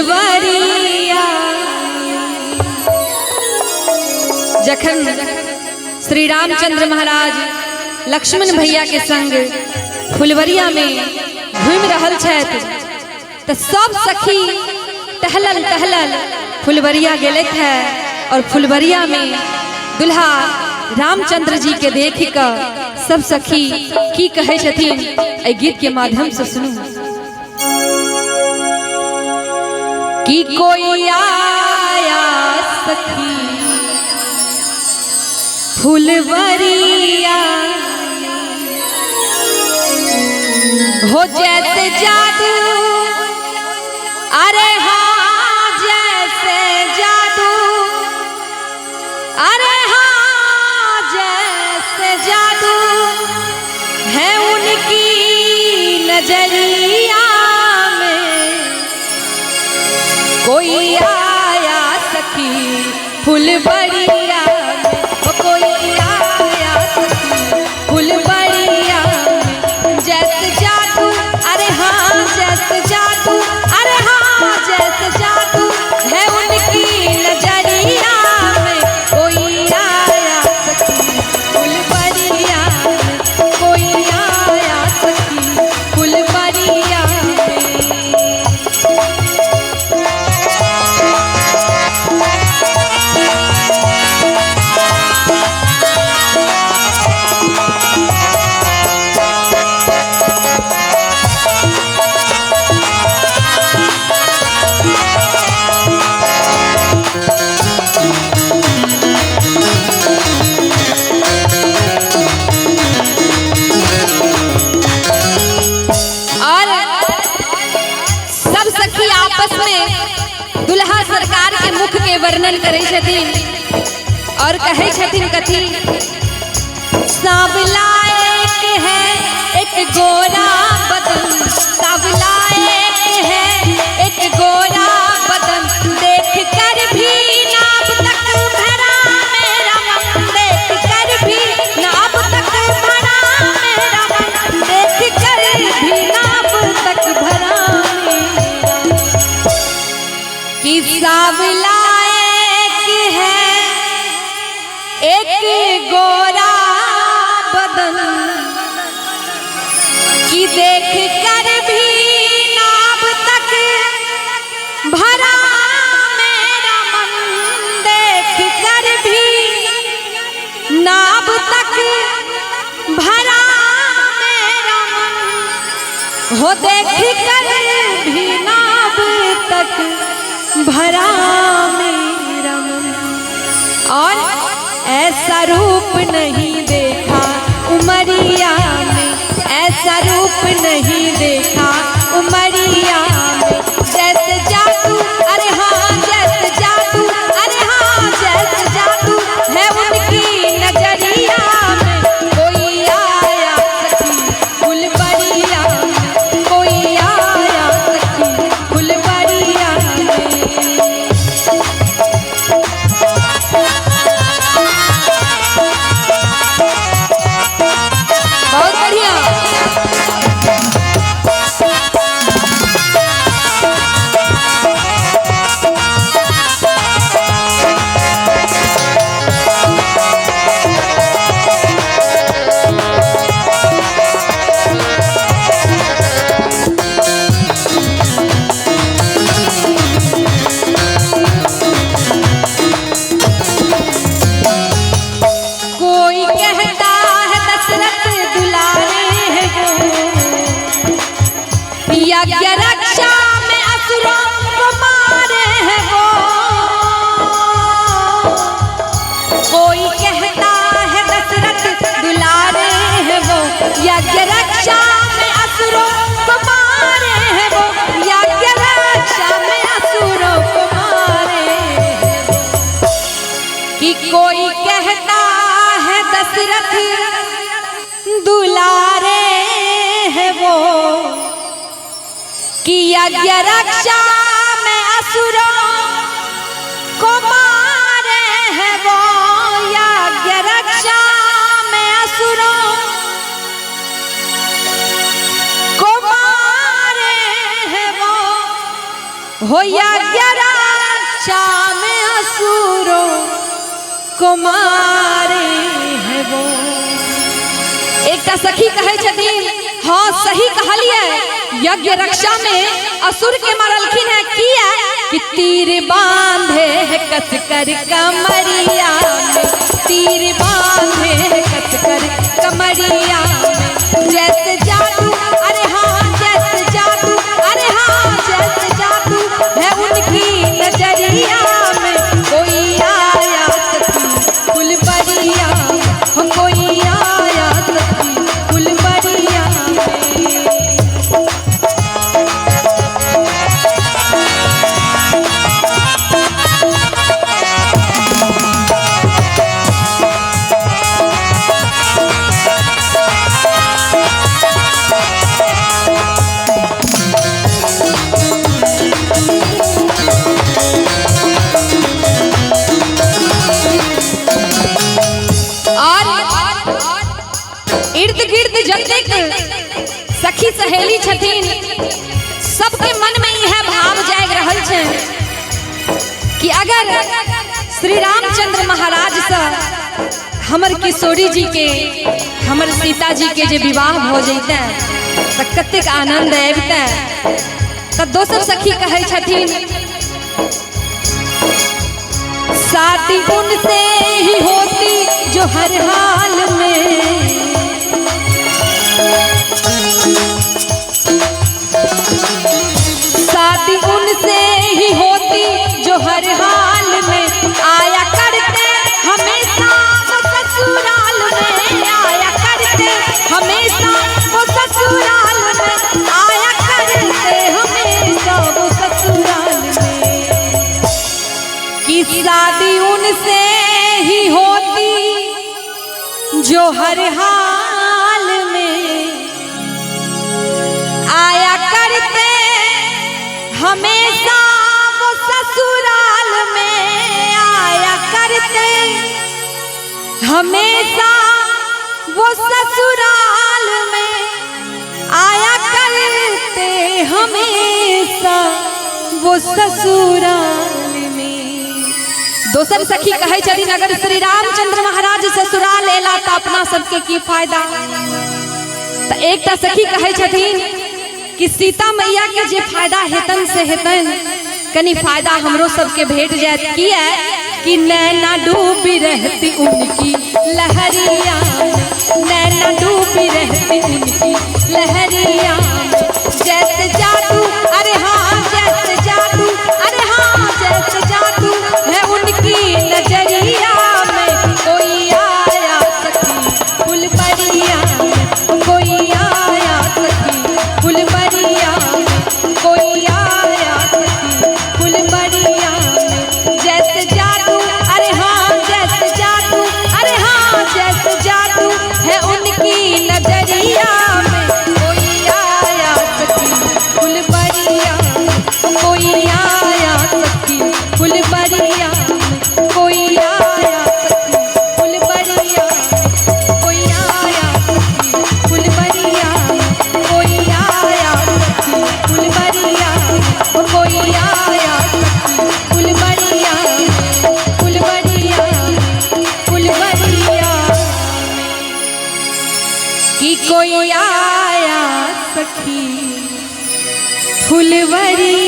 फुलवरिया। जखन श्री रामचंद्र महाराज लक्ष्मण भैया के संग फुलवरिया में घूमि रहल छथि तऽ सब सखी टहलल टहलल फुलवरिया गेलथि है और फुलवरिया में दुल्हा रामचंद्र जी के देख कऽ सब सखी की कहै छथिन एहि गीत के माध्यम से सुनू। कि कोई आया सखी फुलवरिया हो जैसे जादू, अरे हाँ जैसे जादू, अरे हाँ जैसे जादू है उनकी नजरिया में। कोई आया सखी फुलवरिया में, ओ कोई आया सखी फुलवरिया में। जैसे जादू, अरे हाँ जैसे जादू, अरे हाँ जैसे जादू है उनकी नजरिया में। कोई आया सखी फुलवरिया में, कोई आया सखी फुलवरिया में। और सब सखी आपस में दुल्हा सरकार के मुख के वर्णन करै छथिन और कहै छथिन कथी। सांवला एक है एक गोरा बदन, सांवला एक है एक गोरा बदन, देख कर भी नाब तक भरा मेरा मन, देख कर भी नाब तक भरा मेरा मन, देख कर भी नाब तक भरा मेरा। कि सांवला एक है एक गोरा बदन, कि देख कर भी नाब तक भरा मेरा मन, देख कर भी नाब तक भरा मेरा मन, हो देख कर भी नाब तक भरा मेरा मन। और ऐसा रूप नहीं देखा उमरिया में, ऐसा रूप नहीं देखा उमरिया में। जैसे जादू, अरे हाँ जैसे जादू, अरे हाँ जैसे जादू है उनकी नजरिया में। कोई आया सखी फुलवरिया में, कोई आया सखी फुलवरिया में। बहुत बढ़िया। कोई कहता है दशरथ दुलारे हैं वो, यज्ञ रक्षा में असुरों को मारे हैं वो। कोई कहता है दशरथ दुलारे हैं वो, यज्ञ रक्षा में असुरों को मारे हैं वो, यज्ञ रक्षा में असुरों को मारे हैं वो। कि कोई कहता है दशरथ दुलारे हैं वो, कि यज्ञ रक्षा में असुरों को मारे हैं वो, यज्ञ रक्षा में असुरों को मारे हैं वो। हो यज्ञ रक्षा में असुरों को मारे है वो। एकटा सखी कहै छथिन, हाँ सही कहलिए, यज्ञ रक्षा में असुर के मारलखिन है। किया कि तीर बांधे है कस कर कमरिया में, तीर बांधे है कस कर कमरिया में, जैसे जादू, अरे हाँ जैसे जादू, अरे हाँ जैसे जादू है उनकी नजरिया में। कोई आया सखी फुलबरिया, हम कोई आया सखी फुलबरिया में। और इर्द गिर्द जतेक सखी सहेली छथिन सबके मन में यह भाव जाग रहल छै कि अगर श्री रामचंद्र महाराज से हमर किशोरी जी के, हमर सीता जी के जे विवाह भ जैते तऽ कतेक आनंद अबिते। तऽ दोसर सखी कहै छथिन, शादी उनसे ही होती जो हर हाल में, शादी उनसे ही होती जो हर हाल में, आया करते हमेशा वो ससुराल में, आया करते हमेशा वो ससुराल में, आया करते हमेशा वो ससुराल में। कि शादी उनसे ही होती जो हर हाल में, आया करते हमेशा वो ससुराल में, आया करते हमेशा वो ससुराल में, आया करते हमेशा वो ससुराल में। दोसर सखी कहै छथिन, अगर श्री रामचंद्र महाराज ससुराल एला तऽ अपना सबके की फायदा। तऽ एकटा सखी कहै छथिन कि सीता मैया के जे फायदा हेतन से हेतन, कनी फायदा हमरो सबके भेट जायत। किया कि नैना डूबी रहती उनकी लहरिया में, नैना डूबी रहती उनकी लहरिया में, जैसे जादू, अरे हाँ जैसे जादू, अरे हाँ जैसे जादू है उनकी नजरिया में। कोई आया सखी फुलबरिया में, कोई आया सखी फुलबरिया में, कोई आया सखी फुलबरिया में, जैसे जादू, अरे हाँ जैसे जादू, अरे हाँ जैसे जादू है उनकी नजरिया में। कोई आया सखी फुलबरिया में, कोई आया सखी फुलबरिया में, कोई आया सखी फुलबरिया में, कोई आया सखी फुलबरिया में, कोई आया सखी फुलबरिया में, कोई आया सखी फुलबरिया में, फुलबरिया में, फुलबरिया में। कि कोई आया सखी फुलबरिया